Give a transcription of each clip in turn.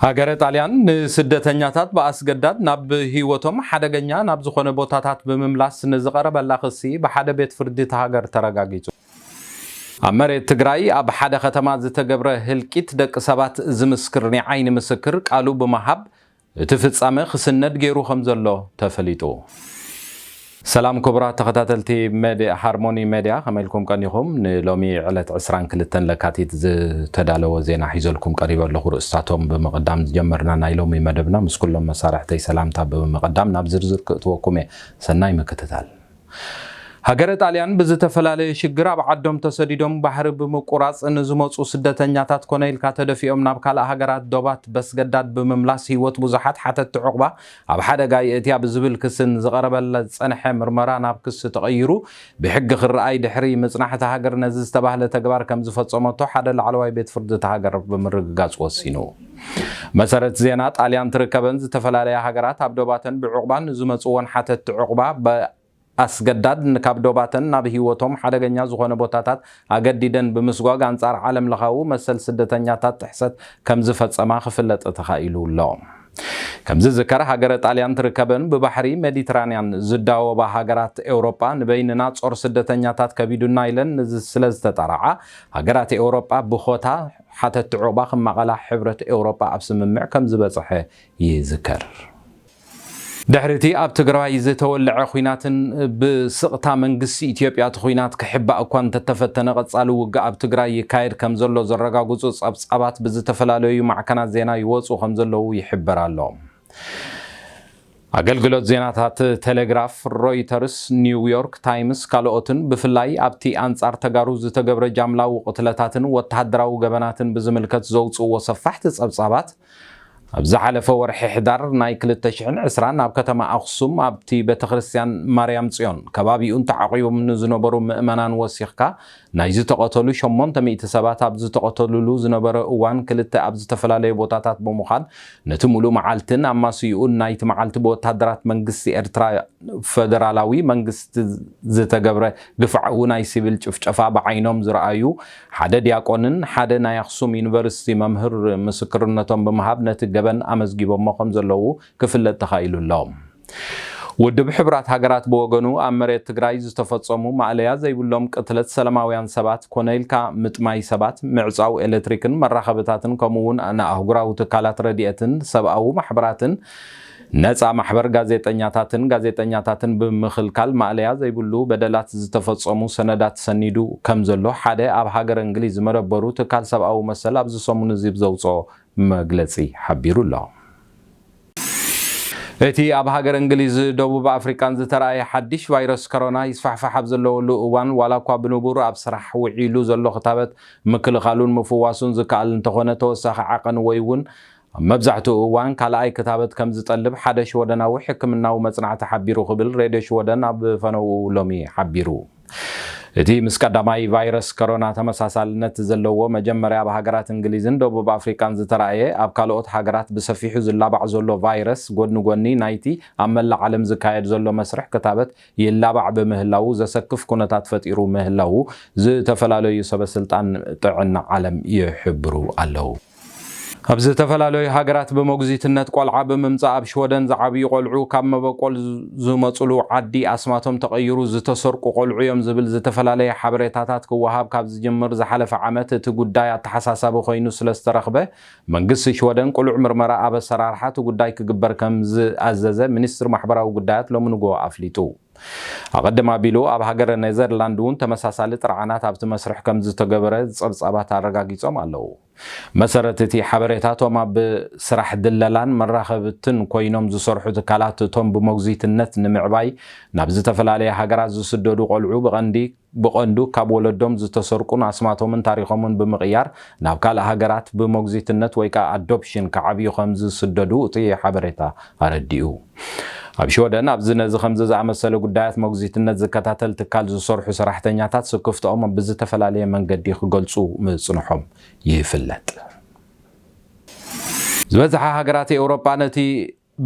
ሃገረ ጣልያን ንስደተኛታት ብኣስገዳድ ናብ ህይወቶም ሓደገኛ ናብ ዝኾነ ቦታታት ብምምላስ ንዝቐረበላ ክሲ ብሓደ ቤት ፍርዲ እታ ሃገር ተረጋጊጹ። ኣብ መሬት ትግራይ ኣብ ሓደ ከተማ ዝተገብረ ህልቂት ደቂ ሰባት ዝምስክር ናይ ዓይኒ ምስክር ቃሉ ብምሃብ እቲ ፍጻመ ክስነድ ገይሩ ከም ዘሎ ተፈሊጡ። ሰላም ክቡራት ተኸታተልቲ መድ-፣ ሃርሞኒ ሜድያ፣ ከመይ ኢልኩም ቀኒኹም? ንሎሚ ዕለት ዕስራን ክልተን ለካቲት ዝተዳለወ ዜና ሒዘልኩም ቀሪበ ኣለኹ። ርእስታቶም ብምቕዳም ዝጀመርና ናይ ሎሚ መደብና፣ ምስ ኩሎም መሳርሕተይ ሰላምታ ብምቕዳም ናብ ዝርዝር ክእትወኩም እየ። ሰናይ ምክትታል። ሃገረ ጣልያን ብዝተፈላለየ ሽግር ኣብ ዓዶም ተሰዲዶም ባሕሪ ብምቁራጽ ንዝመጹ ስደተኛታት ኮነ ኢልካ ተደፊኦም ናብ ካልእ ሃገራት ዶባት በስገዳድ ብምምላስ ህይወት ብዙሓት ሓተትቲ ዑቕባ ኣብ ሓደጋ የእትያ ብዝብል ክስን ዝቐረበለ ዝጸንሐ ምርመራ ናብ ክሲ ተቐይሩ ብሕጊ ክረኣይ ድሕሪ ምጽናሕ እታ ሃገር ነዚ ዝተባህለ ተግባር ከም ዝፈጸመቶ ሓደ ላዕለዋይ ቤት ፍርዲ እታ ሃገር ብምርግጋጽ ወሲኑ። መሰረት ዜና ጣልያን ትርከበን ዝተፈላለያ ሃገራት ኣብ ዶባተን ብዑቕባ ንዝመጽወን ሓተትቲ ዑቕባ ብ-፣ ኣስገዳድ ካብ ዶባተን ናብ ህይወቶም ሓደገኛ ዝኾነ ቦታታት ኣገዲደን ብምስጓግ ኣንጻር ዓለም ለኻዊ መሰል ስደተኛታት ጥሕሰት ከም ዝፈጸማ ክፍለጥ ተኻኢሉ ኣሎ። ከምዚ ዝከር ሃገረ ጣልያን ትርከበን ብባሕሪ ሜዲትራንያን ዝዳወባ ሃገራት ኤውሮጳ ንበይንና ጾር ስደተኛታት ከቢዱና ኢለን ንዝ-፣ ስለ ዝተጠራዓ ሃገራት ኤውሮጳ ብኾታ ሓተትቲ ዑቕባ ክማቐላ ሕብረት ኤውሮጳ ኣብ ስምምዕ ከም ዝበጽሐ ይዝከር። ድሕሪ እቲ ኣብ ትግራይ ዝተወልዐ ኲናትን ብስቕታ መንግስቲ ኢትዮጵያ እቲ ኲናት ክሕባእ እኳ እንተተፈተነ፣ ቀጻሊ ውግእ ኣብ ትግራይ ይካየድ ከም ዘሎ ዘረጋግጹ ጸብጻባት ብዝተፈላለዩ ማዕከናት ዜና ይወጹ ከም ዘለዉ ይሕበር ኣሎ። ኣገልግሎት ዜናታት ቴሌግራፍ፣ ሮይተርስ፣ ኒውዮርክ ታይምስ ካልኦትን ብፍላይ ኣብቲ ኣንጻር ተጋሩ ዝተገብረ ጃምላዊ ቅትለታትን ወተሃደራዊ ገበናትን ብዝምልከት ዘውጽእዎ ሰፋሕቲ ጸብጻባት ኣብ ዝሓለፈ ወርሒ ሕዳር ናይ ክልተ ሽሕን ዕስራን ኣብ ከተማ ኣኽሱም ኣብቲ ቤተክርስትያን ማርያም ጽዮን ከባቢኡን ተዓቒቦም ንዝነበሩ ምእመናን ወሲኽካ ናይ ዝተቐተሉ ሸሞንተ ሚእቲ ሰባት ኣብ ዝተቐተሉሉ ዝነበረ እዋን ክልተ ኣብ ዝተፈላለዩ ቦታታት ብምዃን ነቲ ሙሉእ መዓልትን ኣማስይኡን ናይቲ መዓልቲ ብወታደራት መንግስቲ ኤርትራ ፈደራላዊ መንግስቲ ዝተገብረ ግፍዓዊ ናይ ሲቪል ጭፍጨፋ ብዓይኖም ዝረኣዩ ሓደ ዲያቆንን ሓደ ናይ ኣኽሱም ዩኒቨርሲቲ መምህር ምስክርነቶም ብምሃብ ነቲ ገበን ኣመዝጊቦሞ ከም ዘለዉ ክፍለጥ ተኻኢሉ ኣሎ። ውድብ ሕቡራት ሃገራት ብወገኑ ኣብ መሬት ትግራይ ዝተፈጸሙ ማእለያ ዘይብሎም ቅትለት ሰላማውያን ሰባት ኮነ ኢልካ ምጥማይ ሰባት፣ ምዕጻው ኤሌክትሪክን መራኸብታትን ከምኡ እውን ንኣህጉራዊ ትካላት ረድኤትን ሰብኣዊ ማሕበራትን ነጻ ማሕበር ጋዜጠኛታትን ጋዜጠኛታትን ብምኽልካል ማእለያ ዘይብሉ በደላት ዝተፈጸሙ ሰነዳት ሰኒዱ ከም ዘሎ ሓደ ኣብ ሃገረ እንግሊዝ ዝመደበሩ ትካል ሰብኣዊ መሰል ኣብዚ ሰሙን እዚ ብዘውፅኦ መግለጺ ሓቢሩ ኣሎ። እቲ ኣብ ሃገረ እንግሊዝ ደቡብ ኣፍሪቃን ዝተረኣየ ሓድሽ ቫይረስ ኮሮና ይስፋሕፋሕ ኣብ ዘለወሉ እዋን ዋላ እኳ ብንቡር ኣብ ስራሕ ውዒሉ ዘሎ ክታበት ምክልኻሉን ምፍዋሱን ዝከኣል እንተኾነ ተወሳኺ ዓቐን ወይ እውን ኣብ መብዛሕትኡ እዋን ካልኣይ ክታበት ከም ዝጠልብ ሓደ ሽወደናዊ ሕክምናዊ መጽናዕቲ ሓቢሩ ክብል ሬድዮ ሽወደን ኣብ ፈነውኡ ሎሚ ሓቢሩ። እቲ ምስ ቀዳማይ ቫይረስ ኮሮና ተመሳሳልነት ዘለዎ መጀመርያ ኣብ ሃገራት እንግሊዝን ደቡብ ኣፍሪቃን ዝተራእየ ኣብ ካልኦት ሃገራት ብሰፊሑ ዝላባዕ ዘሎ ቫይረስ ጎድኒ ጎኒ ናይቲ ኣብ መላእ ዓለም ዝካየድ ዘሎ መስርሕ ክታበት ይላባዕ ብምህላዉ ዘሰክፍ ኩነታት ፈጢሩ ምህላዉ ዝተፈላለዩ ሰበስልጣን ጥዕና ዓለም ይሕብሩ ኣለዉ። ኣብ ዝተፈላለዩ ሃገራት ብሞግዚትነት ቆልዓ ብምምጻእ ኣብ ሽወደን ዝዓብዩ ቆልዑ ካብ መበቆል ዝመጹሉ ዓዲ ኣስማቶም ተቐይሩ ዝተሰርቁ ቆልዑ እዮም ዝብል ዝተፈላለየ ሓበሬታታት ክወሃብ ካብ ዝጅምር ዝሓለፈ ዓመት እቲ ጉዳይ ኣተሓሳሳቢ ኮይኑ ስለ ዝተረኽበ መንግስቲ ሽወደን ቅሉዕ ምርመራ ኣብ ኣሰራርሓ እቲ ጉዳይ ክግበር ከም ዝኣዘዘ ሚኒስትሪ ማሕበራዊ ጉዳያት ሎሚ ንግሆ ኣፍሊጡ። ኣቐድም ኣቢሉ ኣብ ሃገረ ኔዘርላንድ እውን ተመሳሳሊ ጥርዓናት ኣብቲ መስርሕ ከም ዝተገበረ ጸብጻባት ኣረጋጊጾም ኣለዉ። መሰረት እቲ ሓበሬታ እቶም ኣብ ስራሕ ድለላን መራኸብትን ኮይኖም ዝሰርሑ ትካላት እቶም ብሞግዚትነት ንምዕባይ ናብ ዝተፈላለየ ሃገራት ዝስደዱ ቆልዑ ብቐንዲ ብቐንዱ ካብ ወለዶም ዝተሰርቁን ኣስማቶምን ታሪኾምን ብምቕያር ናብ ካልእ ሃገራት ብሞግዚትነት ወይ ከዓ ኣዶፕሽን ክዓብዩ ከም ዝስደዱ እቲ ሓበሬታ ኣረዲኡ። ኣብ ሽወደን ኣብዚ ነዚ ከምዚ ዝኣመሰለ ጉዳያት ሞግዚትነት ዝከታተል ትካል ዝሰርሑ ሰራሕተኛታት ስክፍትኦም ብዝተፈላለየ መንገዲ ክገልጹ ምጽንሖም ይፍለጥ። ዝበዝሓ ሃገራት ኤውሮጳ ነቲ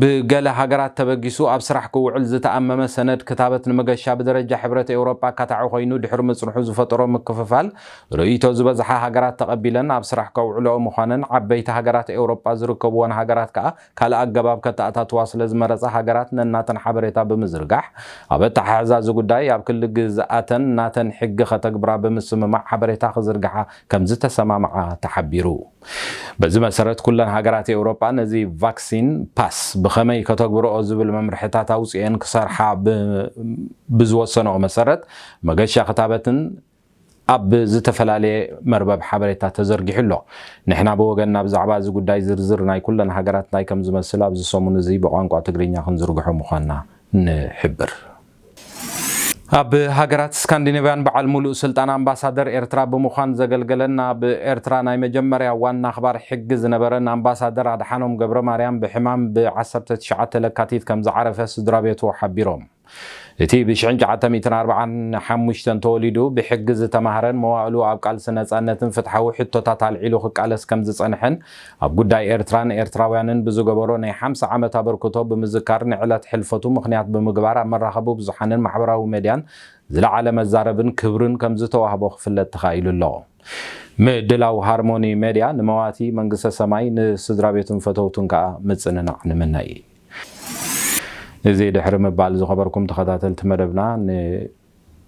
ብገለ ሃገራት ተበጊሱ ኣብ ስራሕ ክውዕል ዝተኣመመ ሰነድ ክታበት ንመገሻ ብደረጃ ሕብረት ኤውሮጳ ኣካታዒ ኮይኑ ድሕሪ ምጽንሑ ዝፈጠሮ ምክፍፋል፣ ርእይቶ ዝበዝሓ ሃገራት ተቐቢለን ኣብ ስራሕ ከውዕልኦ ምዃነን፣ ዓበይቲ ሃገራት ኤውሮጳ ዝርከብወን ሃገራት ከኣ ካልእ ኣገባብ ከተኣታትዋ ስለ ዝመረጻ፣ ሃገራት ነናተን ሓበሬታ ብምዝርጋሕ፣ ኣብ ኣተሓሕዛ እዚ ጉዳይ ኣብ ክሊ ግዝኣተን ናተን ሕጊ ከተግብራ ብምስምማዕ ሓበሬታ ክዝርግሓ ከም ዝተሰማምዓ ተሓቢሩ። በዚ መሰረት፣ ኩለን ሃገራት ኤውሮጳ ነዚ ቫክሲን ፓስ ብኸመይ ከተግብርኦ ዝብል መምርሕታት ኣውጺኤን ክሰርሓ ብ-፣ ብዝወሰንኦ መሰረት፣ መገሻ ክታበትን ኣብ ዝተፈላለየ መርበብ ሓበሬታ ተዘርጊሑ ኣሎ። ንሕና ብወገንና ብዛዕባ እዚ ጉዳይ ዝርዝር ናይ ኩለን ሃገራት እንታይ ከም ዝመስል ኣብዚ ሰሙን እዚ ብቋንቋ ትግርኛ ክንዝርግሖ ምዃንና ንሕብር። ኣብ ሃገራት ስካንዲኔቭያን በዓል ሙሉእ ስልጣን ኣምባሳደር ኤርትራ ብምዃን ዘገልገለን ኣብ ኤርትራ ናይ መጀመርያ ዋና ኣኽባር ሕጊ ዝነበረን ኣምባሳደር ኣድሓኖም ገብረ ማርያም ብሕማም ብ ዓሰርተ ትሽዓተ ለካቲት ከም ዝዓረፈ ስድራ ቤቱ ሓቢሮም። እቲ ብ ሽሕን ትሽዓተ ሚእትን ኣርባዓን ሓሙሽተን ተወሊዱ ብሕጊ ዝተማህረን መዋእሉ ኣብ ቃልሲ ነጻነትን ፍትሓዊ ሕቶታት ኣልዒሉ ክቃለስ ከም ዝጸንሐን ኣብ ጉዳይ ኤርትራን ኤርትራውያንን ብዝገበሮ ናይ ሓምሳ ዓመት ኣበርክቶ ብምዝካር ንዕለት ሕልፈቱ ምኽንያት ብምግባር ኣብ መራኸቢ ብዙሓንን ማሕበራዊ ሜድያን ዝለዓለ መዛረብን ክብርን ከም ዝተዋህቦ ክፍለጥ ተኻኢሉ ኣሎ። ምድላው ሃርሞኒ ሜድያ ንመዋቲ መንግስተ ሰማይ ንስድራ ቤቱን ፈተውቱን ከኣ ምጽንናዕ ንምነይ። እዚ ድሕሪ ምባል ዝኸበርኩም ተኸታተልቲ መደብና ን-፣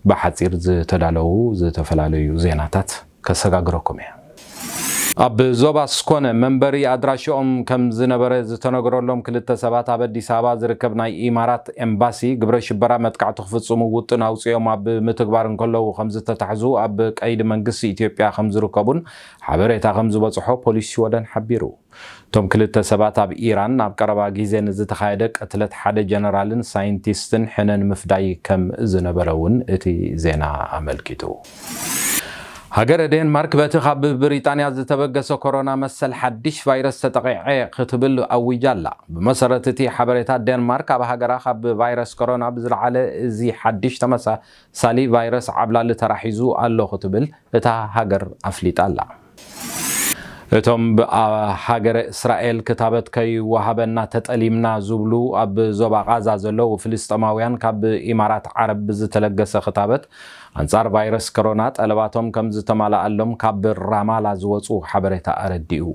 ብሓጺር ዝተዳለዉ ዝተፈላለዩ ዜናታት ከሰጋግረኩም እየ። ኣብ ዞባ ስኮነ መንበሪ ኣድራሽኦም ከም ዝነበረ ዝተነገረሎም ክልተ ሰባት ኣብ ኣዲስ ኣበባ ዝርከብ ናይ ኢማራት ኤምባሲ ግብረ ሽበራ መጥቃዕቲ ክፍጽሙ ውጥን ኣውጺኦም ኣብ ምትግባር እንከለዉ ከም ዝተታሕዙ ኣብ ቀይዲ መንግስቲ ኢትዮጵያ ከም ዝርከቡን ሓበሬታ ከም ዝበጽሖ ፖሊስ ሽወደን ሓቢሩ። እቶም ክልተ ሰባት ኣብ ኢራን ኣብ ቀረባ ግዜ ንዝተኻየደ ቅትለት ሓደ ጀነራልን ሳይንቲስትን ሕነ ንምፍዳይ ከም ዝነበረ እውን እቲ ዜና ኣመልኪቱ። ሃገረ ዴንማርክ በቲ ካብ ብሪጣንያ ዝተበገሰ ኮሮና መሰል ሓድሽ ቫይረስ ተጠቒዐ ክትብል ኣዊጃ ኣላ። ብመሰረት እቲ ሓበሬታ፣ ዴንማርክ ኣብ ሃገራ ካብ ቫይረስ ኮሮና ብዝለዓለ እዚ ሓድሽ ተመሳሳሊ ቫይረስ ዓብላሊ ተራ ሒዙ ኣሎ ክትብል እታ ሃገር ኣፍሊጣ ኣላ። እቶም ብ-፣ ኣ-፣ ሃገረ እስራኤል ክታበት ከይወሃበና ተጠሊምና ዝብሉ ኣብ ዞባ ቃዛ ዘለዉ ፍልስጤማውያን፣ ካብ ኢማራት ዓረብ ብዝተለገሰ ክታበት ኣንጻር ቫይረስ ኮሮና ጠለባቶም ከም ዝተማልኣሎም ካብ ራማላ ዝወጹ ሓበሬታ ኣረዲኡ።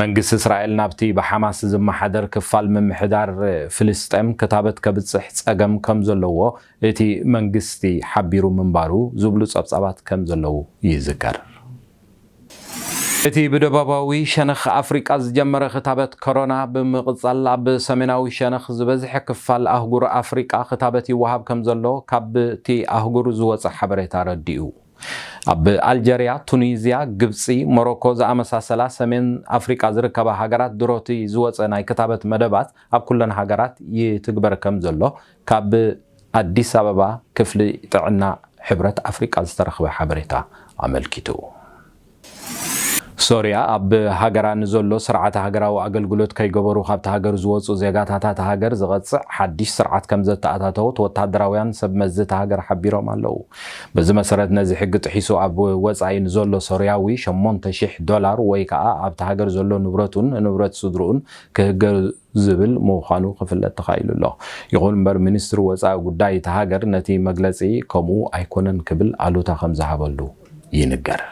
መንግስቲ እስራኤል ናብቲ ብሓማስ ዝመሓደር ክፋል ምምሕዳር ፍልስጤም ክታበት ከብጽሕ ጸገም ከም ዘለዎ እቲ መንግስቲ ሓቢሩ ምንባሩ ዝብሉ ጸብጻባት ከም ዘለዉ ይዝከር። እቲ ብደቡባዊ ሸነኽ ኣፍሪቃ ዝጀመረ ክታበት ኮሮና ብምቕጻል፣ ኣብ ሰሜናዊ ሸነኽ ዝበዝሐ ክፋል ኣህጉር ኣፍሪቃ ክታበት ይወሃብ ከም ዘሎ ካብቲ ኣህጉር ዝወጸ ሓበሬታ ኣረዲኡ። ኣብ ኣልጀርያ፣ ቱኒዝያ፣ ግብጺ፣ ሞሮኮ ዝኣመሳሰላ ሰሜን ኣፍሪቃ ዝርከባ ሃገራት ድሮቲ ዝወጸ ናይ ክታበት መደባት ኣብ ኩለን ሃገራት ይትግበር ከም ዘሎ ካብ ኣዲስ ኣበባ ክፍሊ ጥዕና ሕብረት ኣፍሪቃ ዝተረኽበ ሓበሬታ ኣመልኪቱ። ሶርያ፣ ኣብ ሃገራ ንዘሎ ስርዓተ ሃገራዊ ኣገልግሎት ከይገበሩ ካብቲ ሃገር ዝወጹ ዜጋታት እታ ሃገር ዝቐጽዕ ሓድሽ ስርዓት ከም ዘተኣታተወት ወታደራውያን ሰብ መዚ እታ ሃገር ሓቢሮም ኣለዉ። በዚ መሰረት፣ ነዚ ሕጊ ጥሒሱ ኣብ ወጻኢ ንዘሎ ሶርያዊ ሸሞንተ ሽሕ ዶላር ወይ ከኣ ኣብቲ ሃገር ዘሎ ንብረቱን ንብረት ስድርኡን ክህገ ዝብል ምዃኑ ክፍለጥ ተኻኢሉ ኣሎ። ይኹን እምበር፣ ሚኒስትሪ ወጻኢ ጉዳይ እታ ሃገር ነቲ መግለጺ ከምኡ ኣይኮነን ክብል ኣሉታ ከም ዝሃበሉ ይንገር።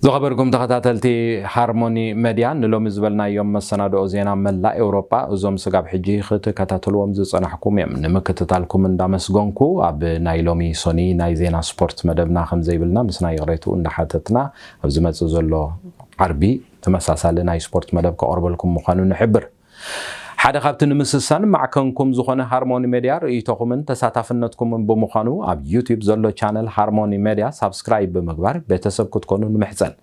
ዝኸበርኩም ተኸታተልቲ ሃርሞኒ መድያ፣ ንሎሚ ዝበልናዮም መሰናድኦ ዜና መላእ ኤውሮጳ፣ እዞም ስጋብ ሕጂ ክትከታተልዎም ዝጸናሕኩም እዮም። ንምክትታልኩም እንዳመስገንኩ፣ ኣብ ናይ ሎሚ ሶኒ ናይ ዜና ስፖርት መደብና ከም ዘይብልና ምስና ይቕሬትኡ እንዳሓተትና፣ ኣብ ዝመጽእ ዘሎ ዓርቢ ተመሳሳሊ ናይ ስፖርት መደብ ከቕርበልኩም ምዃኑ ንሕብር። ሓደ ካብቲ ንምስሳን ማዕከንኩም ዝኾነ ሃርሞኒ ሜድያ ርእይቶኹምን ተሳታፍነትኩምን ብምዃኑ፣ ኣብ ዩትዩብ ዘሎ ቻነል ሃርሞኒ ሜድያ ሳብስክራይብ ብምግባር ቤተሰብ ክትኮኑ ንምሕጸን።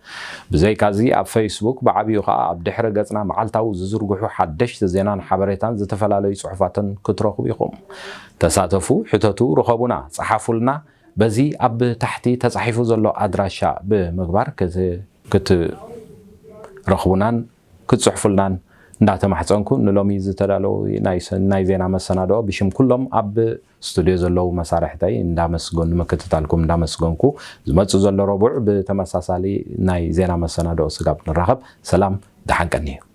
ብዘይካዚ፣ ኣብ ፌስቡክ፣ ብዓቢኡ ኸኣ ኣብ ድሕረ ገጽና መዓልታዊ ዝዝርግሑ ሓደሽቲ ዜናን ሓበሬታን ዝተፈላለዩ ጽሑፋትን ክትረኽቡ ኢኹም። ተሳተፉ፣ ሕተቱ፣ ርኸቡና፣ ጸሓፉልና። በዚ ኣብ ታሕቲ ተጻሒፉ ዘሎ ኣድራሻ ብምግባር ክት-፣ ክትረኽቡናን ክትጽሕፉልናን እንዳተማሕጸንኩ፣ ንሎሚ ዝተዳለዉ ናይ ሰ-፣ ናይ ዜና መሰናድኦ ብሽም ኩሎም ኣብ ስቱድዮ ዘለዉ መሳርሕተይ እንዳመስገን-፣ ንምክትታልኩም እንዳመስገንኩ፣ ዝመጽእ ዘሎ ረቡዕ ብተመሳሳሊ ናይ ዜና መሰናድኦ ስጋብ ንራኸብ፣ ሰላም፣ ደሓን ቀንዩ።